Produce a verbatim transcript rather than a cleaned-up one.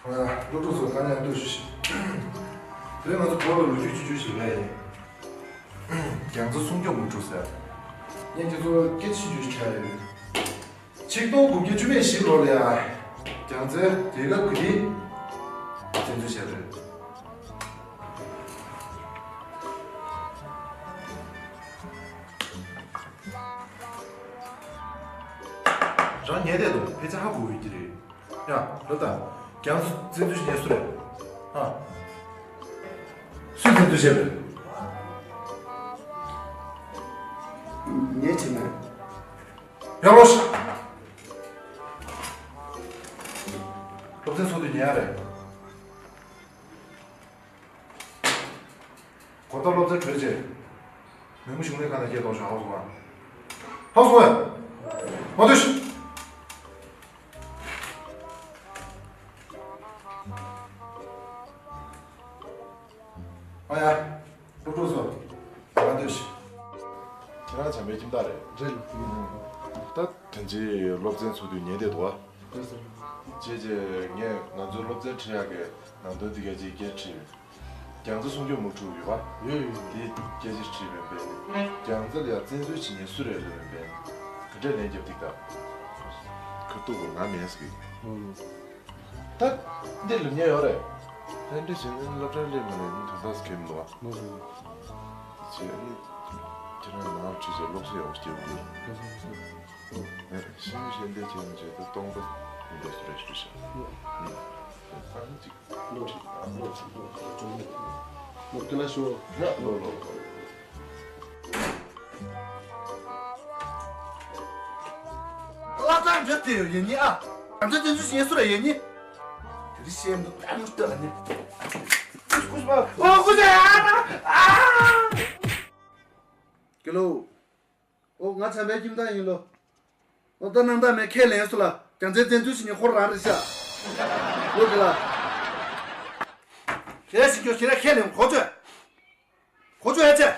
སློབ་ཕྲུག་ཚོ་དཀའ་ལས་སྡུག་ཞུ་ཞིག་དེ་རིང་ང་ཚོ་བོད་ལ་ལོ་རྒྱུས་ཆུང་ཆུང་ཞིག་རེད། རྒྱལ་རྩེ་སྲུང་སྐྱོབ་མི་འཁྲུག་ཟེར། ངས་ཁྱེད་ཚོ་སྐད་ཆ་ཆུང་ཆུང་ཞིག་བཤད་ཡོད། ཆིག་སྟོང་དགུ་བརྒྱ་བཅུ་མེད་བཞི་ལོ་ལ་ཡ། རྒྱལ་རྩེ་རྒྱལ་ཁབ་ཀྱི་བཙན་འཛུལ་བྱས་རེད། རང་ཉལ་བསྡད་དང་ཕལ་ཆེར་ཧ་གོ་ཡོད་ཀྱི་རེད། ཡ། ལབ་དང་། རྒྱལ་རྩེ་བཙན་འཛུལ་བྱས་སུ་རེད། ཧ། སུས་བཙན་འཛུལ་བྱས་རེད། ངས་བྱས་མེད། ཡར་ལོངས་ཤོག་སློབ་ཚན་ཚོགས་དུས་ཉལ་ཡ་རེད། གོ་ལྟར་སློབ་ཚན་གྲོལ་རྗེས། མི་མང་གཞུང་ལས་ཁང་ནང་སྐད་གཏོང་ཤོག་ཧ་གོ་སོང་ང་། ཧ་གོ་སོང་ངས། མ་སྡོད་ཤིག་ཨ་ཡ། སློབ་ཕྲུག་ཚོ། ང་སྡོད་ཤིག་ཁྱེད་རང་བྱམས་པའི་ཁྱིམ་བདག་རེད། རེད། ད་དེ་རྗེས་སློབ་ཚན་ཚོགས་དུས་ཉལ་བསྡད་འདུག་ཨ། རེད་ཟེར། བྱས་རྗེས་ངས་ང་ཚོའི་སློབ་ཚན་ཁྲིད་ཡག་གི་ནང་དོན་འདི་ག་ཅིག་སྐད་ཁྲིད་ཡོད། རྒྱལ་རྩེ་སྲུང་སྐྱོབ་མི་འཁྲུག་ཡོད་པ། ཡོད་ཡོད། འདི་སྐད་ཆ་དྲིས་པའི་རྒྱལ་རྩེ་ལ་ཡ་བཙན་འཛུལ་བྱེད་མཁན་སུ་རེད་ལབ་པའི་ག་འདྲས་ལན་རྒྱབ་ཐིག་ད། ཁ་ཐུག་གོ་ང་མེད་ཟེར་གི། ད་འདི་ལབ་མཁན་ཡོད་རེད། ད་འདི་བྱས་ན་སློབ་གྲྭ་སླེབས་མ་ནས་དོན་དག་སྐྱེ་མི་འདུག་བ། བྱས་ནི་ཁྱེད་རང་ནང་ཁྲིད་བྱས་སློབ་གསོ་ཡག་པོ་སྐྱེ་དགོས་རེད། ཤེས་ཤེས་འདི་བྱས་ནས་བྱས་ད་སྟོང་པ་ཡིན་པ་སུ་རེད་ཞུ་ཤག་ཨ་ནི་ཅིག་ལོ་ཁྲིད་ཨ་ལོ་ཁྲིད་ལོ་ཁྲིད་ལོ་ཁྲིད་ལོ་ཁྲིད་ལོ་ལོ། ལ་ཙང་འདྲ་དེ་ཡོད་ཡིན་ནི་ཨ། ང་ཚོ་དེ་ཚོ་ཞེ་སུ་ར་ཡིན་ནི། དེ་རི་ཤེས་མི་ད་མི་ལྟ་ནི། ཨོ་ཁུ་ཚ་ཨ་ཨ། དགེ་ལོ། ཨོ་ང་བྱམས་པའི་ཁྱིམ་བདག་ཡིན་ལོ། ཨོ་ད་སྣང་དག་མེད་ཁས་ལེན་སོ་ལ། རྒྱལ་རྩེ་བཙན་འཛུལ་ཞིག་ནི་ཧོར་རང་རེད་ཤག་ལོ་དེ་ལ། ཁྱེད་རང་ཞིག་ཁྱོད་ཁྱེད་རང་ཁས་ལེན་གོ་ཚོད། གོ་ཚོད་ཨེ་ཆེ།